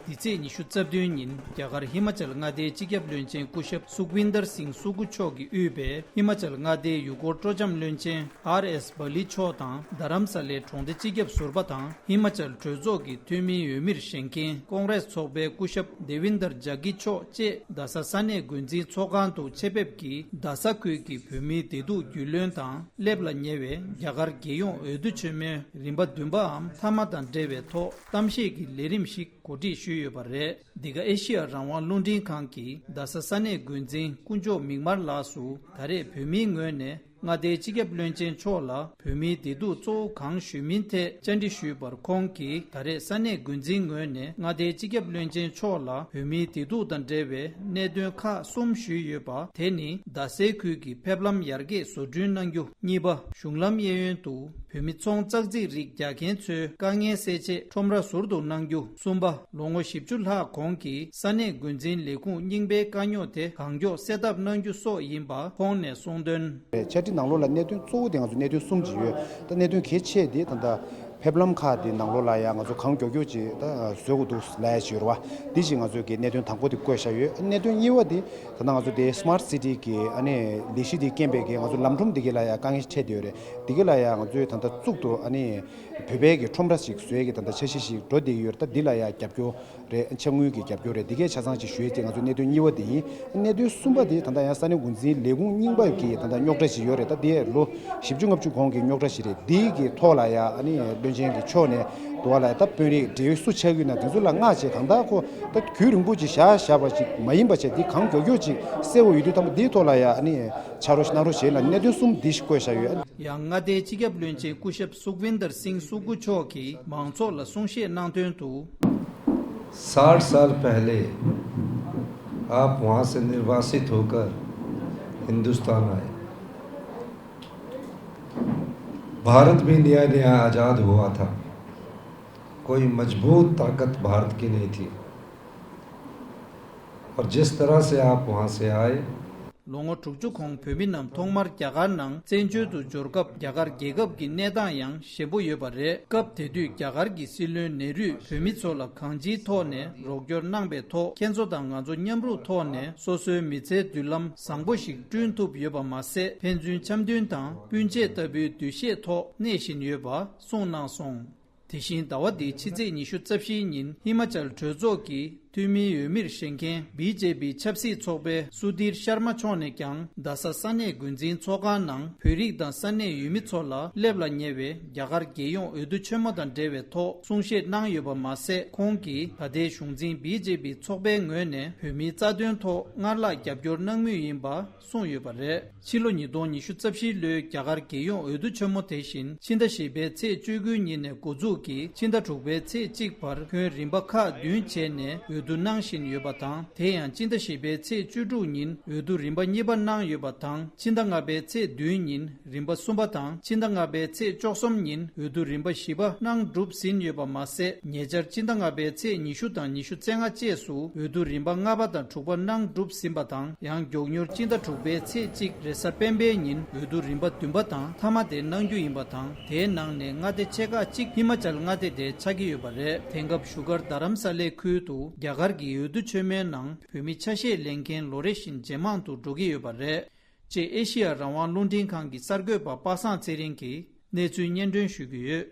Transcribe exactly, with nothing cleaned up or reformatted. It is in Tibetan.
འདི་ཚེས་ཉི་ཤུ་རྩ་བདུན་ཉིན་རྒྱ་གར་ཧི་མ་ཅལ་མངའ་སྡེའི་སྤྱི་ཁྱབ་བློན་ཆེན་སྐུ་ཞབས་སུག་ཝིན་དར་སིང་སུ་ཀུ་མཆོག་གིས་དབུས་པའི་ཧི་མ་ཅལ་མངའ་སྡེའི་ཡུལ་སྐོར་སྤྲོ་འཆམ་བློན་ཆེན་ཨར་ཨེས་བྷ་ལི་མཆོག་དང་། རྡ་རམ་ས་ལའི་གྲོང་སྡེ་སྤྱི་ཁྱབ་ཟུར་པ་དང་། ཧི་མ་ཅལ་གྲོས་ཚོགས་ཀྱི་འཐུས་མིའི་འོས་མིར་བཞེངས་མཁན་ཀོང་རེས་ཚོགས་པའི་སྐུ་ཞབས་དེ་ཝིན་དར་ཇཱ་གི་མཆོག་བཅས་རྡ་ས་ས་གནས་འགོ་འཛིན་ཚོགས་ཁང་དུ་ཆེད་ཕེབས་ཀྱིས་རྡ་ས་ཁུལ་གྱི་བོད་མིའི་བདེ་སྡུག་རྒྱུས་ལོན་དང་། སླེབས་ལ་ཉེ་བའི་རྒྱ་གར་རྒྱལ་ཡོངས་འོས་བསྡུ་ཆེན་མོའི་རིམ་པ་བདུན་པའམ་མཐའ་མ་དང་འབྲེལ་བའི་ཐོག་གཏམ་བཤད་ཀྱི་ལས་རིམ་ཞིག་གོ་སྒྲིག་ཞུས་ཡོད་པ་རེད། འདི་ག་ཨེ་ཤི་ཡ་རང་དབང་རླུང་འཕྲིན་ཁང་གིས་རྡ་ས་ས་གནས་འགོ་འཛིན་དཀོན་མཆོག་མིག་དམར་ལགས་སུ་ད་རེས་བོད་མིའི་ངོས་ནས་མངའ་སྡེའི་སྤྱི་ཁྱབ་བློན་ཆེན་མཆོག་ལ་བོད་མིའི་བདེ་སྡུག་གཙོ་བོ་གང་ཞུས་མིན་ཐད་བཅར་འདྲི་ཞུས་པར། ཁོང་གིས་ད་རེས་ས་གནས་འགོ་འཛིན་ངོས་ནས་མངའ་སྡེའི་སྤྱི་ཁྱབ་བློན་ཆེན་མཆོག་ལ་བོད་མིའི་བདེ་སྡུག་དང་འབྲེལ་བའི་གནད་དོན་ཁག་གསུམ་ཞུས་ཡོད་པ། དེ་ནི་རྡ་སའི་ཁུལ་གྱི་ཕེབས་ལམ་ཡར་རྒྱས་བཟོ་སྐྲུན་གནང་རྒྱུ། གཉིས་པ། གཞུང་ལམ་གཡས་གཡོན་དུ་བོད་མི་ཚོང་ཙག་ཙིག་རིགས་རྒྱག་མཁན་ཚོའི་དཀའ་ངལ་སེལ་ཆེད་ཁྲོམ་ར་ཟུར་དུ་གནང་རྒྱུ། གསུམ་པ། ལོ་ངོ་བཞི་བཅུ་ལྷག་གོང་གི་ས་གནས་འགོ་འཛིན་ལས་ཁུངས་རྙིང་པའི་དཀའ་རྙོག་དེ་གང་མགྱོགས་སེལ་ཐབས་གནང་རྒྱུ་སོགས་ཡིན་པ་ཁོང་ནས་གསུངས་དོན། འཆར་སྒྲིག་ནང་ལོགས་ལ་གནད་དོན་གཙོ་བོ་དེ་ང་ཚོ་གནད་དོན་གསུམ་ཅིག་ཡོད། ད་གནད་དོན་གལ་ཆེ་དེ་ད་ལྟ་ཕེབས་ལམ་ཁག་དེ་ནང་ལོགས་ལ་ཡང་ང་ཚོ་གང་མགྱོགས་མགྱོགས་ཅིག་ད་བཟོ་དགོས་འདུག་ལབ་ཡ་ཅིག་ཡོད་རེད་བ། འདི་ཅིག་ང་ཚོ་གི་གནད་དོན་དང་པོ་དེ་བཀོད་བཞག་ཡོད། གནད་དོན་གཉིས་པ་དེ་ད་ལྟ་ང་ཚོ་དེ་སི་མཱར་ཊི་སི་ཊི་གི་ཨ་ནི་ལས་གཞི་དེ་རྐྱེན་པས་གི་ང་ཚོ་ལམ་ཁྲོམ་དེ་གི་ལ་ཡང་དཀའ་ངལ་འཕྲད་བསྡད་ཡོད་རེད། དེ་གི་ལ་ཡང་ང་ཚོས་ད་ལྟ་གཙུག་ཏུ་ཨ་ནི་བོད་པའི་གི་ཁྲོམ་ར་ཞིག་བཟོ་ཡས་ཀྱི་ད་ལྟ་འཆར་གཞི་ཞིག་འགྲོ་བསྡད་ཡོད་རེད། ད་འདི་ལ་ཡང་རྒྱབ་སྐྱོར་རེད། ཕྱག་དངུལ་གྱི་རྒྱབ་སྐྱོར་རེད། འདི་གས་ཆ་ཚང་ཅིག་ཞུ་ཡས་དེ་ང་ཚོའི་གནད་དོན་གཉིས་པ་དེ་ཡིན། གནད་དོན་གསུམ་པ་དེ་ད་ལྟ་ཡང་ས་གནས་འགོ་འཛིན་ལས་ཁུངས་རྙིང་པ་གི་ད་ལྟ་རྙོག་དྲ་ཞིག་ཡོད་རེད། ད་དེ་ལོ་བཞི་བཅུ་ལྔ་བཅུ་གོང་གི་རྙོག་དྲ་ཞིག་རེད། འདི་གི་ཐོག་ལ་ཡང་ཨ་ནི་བློན་ཆེན་གྱི་ཕྱོགས་ནས་དུ་བ་ལ་ཡང་ད་དཔོན་རིགས་འབྲེལ་ཡོད་སུ་ཆགས་ཀྱི་ཡོད་ན་དེ་ཚོ་ལ་མངགས་བྱས་གང་ལྟར་ཁོ་ད་རྒྱུན་རིང་པོ་ཅིག་བཞག་བཞག་པ་ཅིག་མ་ཡིན་པ་བྱས་འདི་གང་མགྱོགས་མགྱོགས་ཅིག་སེལ་བ་ཡོད་དུས་ཐ་མ་འདིའི་ཐོག་ལ་ཡང་ཨ་ནི་ཕྱག་རོགས་གནང་རོགས་བྱས་ལ་གནད་དོན་གསུམ་འདི་ཞིག་བཀོད་བཞག་ཡོད། ཡང་མངའ་སྡེའི་སྤྱི་ཁྱབ་བློན་ཆེན་སྐུ་ཞབས་སུག་ཝིན་དར་སིང་སུ་ཀུ་མཆོག་གིས་མང་ཚོགས་ལ་གསུང་བཤད་གནང་དོན་དུ། साठ साल पहले आप वहां से निर्वासित होकर हिंदुस्तान आए। भारत भी नया नया आजाद हुआ था। कोई मजबूत ताकत भारत की नहीं थी। और जिस तरह से आप वहां से आए, ལོ་ངོ་དྲུག་ཅུ་གོང་བོད་མི་རྣམས་ཐོག་མར་རྒྱ་གར་ནང་བཙན་བྱོལ་དུ་འབྱོར་སྐབས་རྒྱ་གར་རྒྱལ་ཁབ་ཀྱི་གནས་སྟངས་ཡང་ཞན་པོ་ཡོད་པ་རེད། སྐབས་དེ་དུས་རྒྱ་གར་གྱི་སྲིད་བློན་ནེ་རུས་བོད་མི་ཚོ་ལ་གང་ཅིའི་ཐོག་ནས་རོགས་སྐྱོར་གནང་པའི་ཐོག་ཁྱེད་ཚོ་དང་ང་ཚོ་མཉམ་རུབ་ཐོག་ནས་སོ་སོའི་མི་ཚེའི་མདུན་ལམ་བཟང་པོ་ཞིག་བསྐྲུན་ཐུབ་ཡོད་པ་མ་ཟད། ཕན་ཚུན་འཆམ་མཐུན་དང་སྤུན་མཆེད་ལྟ་བུའི་འདུ་ཤེས་ཐོག་གནས་བཞིན་ཡོད་པ་གསུངས་གནང་སོང་། དེ་བཞིན་ཟླ་བ་འདིའི་ཕྱི་ཚེས་ཉི་ཤུ་རྩ་བཞིའི་ཉིན་ཧི་མ་ཅལ་གྲོས་ཚོགས་ཀྱི་འཐུས་མིའི་འོས་མིར་བཞེངས་མཁན་བི་ཇེ་པི་ཆབ་སྲིད་ཚོགས་པའི་སུ་དིར་ཤར་མ་མཆོག་ནས་ཀྱང་རྡ་ས་ས་གནས་འགོ་འཛིན་ཚོགས་ཁང་ནང་བོད་རིགས་དང་ས་གནས་ཡུལ་མི་ཚོ་ལ་སླེབས་ལ་ཉེ་བའི་རྒྱ་གར་རྒྱལ་ཡོངས་འོས་བསྡུ་ཆེན་མོ་དང་འབྲེལ་བའི་ཐོག་གསུང་བཤད་གནང་ཡོད་པ་མ་ཟད། ཁོང་གིས་ད་ལྟའི་གཞུང་འཛིན་བི་ཇེ་པི་ཚོགས་པའི་ངོས་ནས་བོད་མིའི་རྩ་དོན་ཐོག་སྔར་ལྷག་རྒྱབ་སྐྱོར་གནང་མུས་ཡིན་པ་གསུངས་ཡོད་པ་རེད། ཕྱི་ལོ་ཉིས་སྟོང་ཉི་ཤུ་རྩ་བཞིའི་ལོའི་རྒྱ་གར་རྒྱལ་ཡོངས་འོས་བསྡུ་ཆེན་མོ་དེ་བཞིན་ཕྱི་ཟླ་བཞི་པའི་ཚེས་བཅུ་དགུའི་ཉིན་ནས་འགོ་འཛུགས་ཀྱིས་ཕྱི་ཟླ་དྲུག་པའི་ཚེས་གཅིག་བར་ཁྱོན་རིམ་པ་ཁག་བདུན་བྱས་ནས་འོས་བསྡུ་གནང་བཞིན་ཡོད་པ་དང་། དེ་ཡང་ཕྱི་ཟླ་བཞི་པའི་ཚེས་བཅུ་དྲུག་ཉིན་འོས་བསྡུ་རིམ་པ་གཉིས་པ་གནང་ཡོད་པ་དང་། ཕྱི་ཟླ་ལྔ་པའི་ཚེས་བདུན་ཉིན་རིམ་པ་གསུམ་པ་དང་། ཕྱི་ཟླ་ལྔ་པའི་ཚེས་བཅུ་གསུམ་ཉིན་འོས་བསྡུ་རིམ་པ་བཞི་པ་གནང་གྲུབ་ཟིན་ཡོད་པ་མ་ཟད། ཉེ་ཆར་ཕྱི་ཟླ་ལྔ་པའི་ཚེས་ཉི་ཤུ་དང་ཉི་ཤུ་རྩ་ལྔ་བཅས་སུ་འོས་བསྡུ་རིམ་པ་ལྔ་པ་དང་དྲུག་པ་གནང་གྲུབ་ཟིན་པ་དང་། ཡང་མགྱོགས་མྱུར་ཕྱི་ཟླ་དྲུག་པའི་ཚེས་གཅིག་རེས་གཟའ་སྤེན་པའི་ཉིན་འོས་བསྡུ་རིམ་པ་བདུན་པ་དང་མཐའ་མ་དེ་གནང་རྒྱུ་ཡིན་པ་དང་། དེའི་ནང་ནས་མངའ་སྡེ་ཆེ་ཁག་གཅིག་ཧི་མ་ཅལ་མངའ་སྡེ་དེ་ཆགས་ཀྱི་ཡོད་པ་རེད། དེང་སྐབས་བཞུགས་སྒར་རྡ་རམ་ས་ལའི་ཁུལ་དུ་རྒྱ་གར་གྱི་འོས་བསྡུ་ཆེན་མོའི་ནང་བོད་མི་ཆ་ཤས་ལེན་མཁན་ལོ་རེ་བཞིན་ཇེ་མང་དུ་འགྲོ་གི་ཡོད་པ་རེད། ཅེས་ཨེ་ཤི་ཡ་རང་དབང་རླུང་འཕྲིན་ཁང་གི་གསར་འགོད་པ་པ་སངས་ཚེ་རིང་གིས་གནས་ཚུལ་སྙན་སྒྲོན་ཞུ་གི་ཡོད།